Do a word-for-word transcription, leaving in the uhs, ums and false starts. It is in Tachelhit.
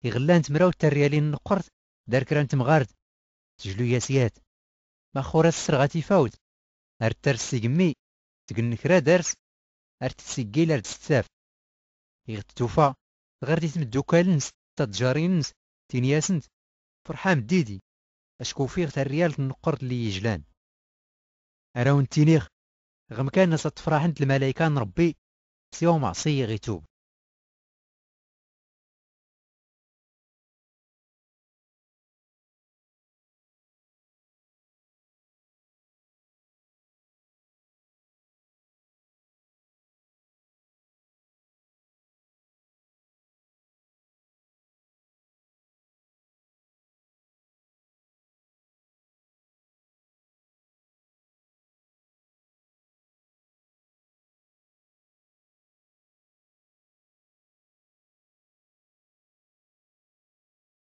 Iɣ llant mraw n-taryalin n-nqqrt dar kra n-tmɣart. Tjlu-yas yat. Max ur-as-srɣa tifawt. Ar-ttars s-igemmi. Tgn kra dars. Ar-tt-tsiggil ar-d-ttaf. Iɣ-tt-tufa tɣer di tmddukal-ns d-tadjarin-ns, tin-yasnt: frḥam didi. Acku ufiɣ taryalt n-nqqrt lli-ijlan. Ar-awn-ttiniɣ ɣ-mkan-as ad-tt-fraḥnt lmalayka n-rbbi s-i-umaṣi iɣ-itub.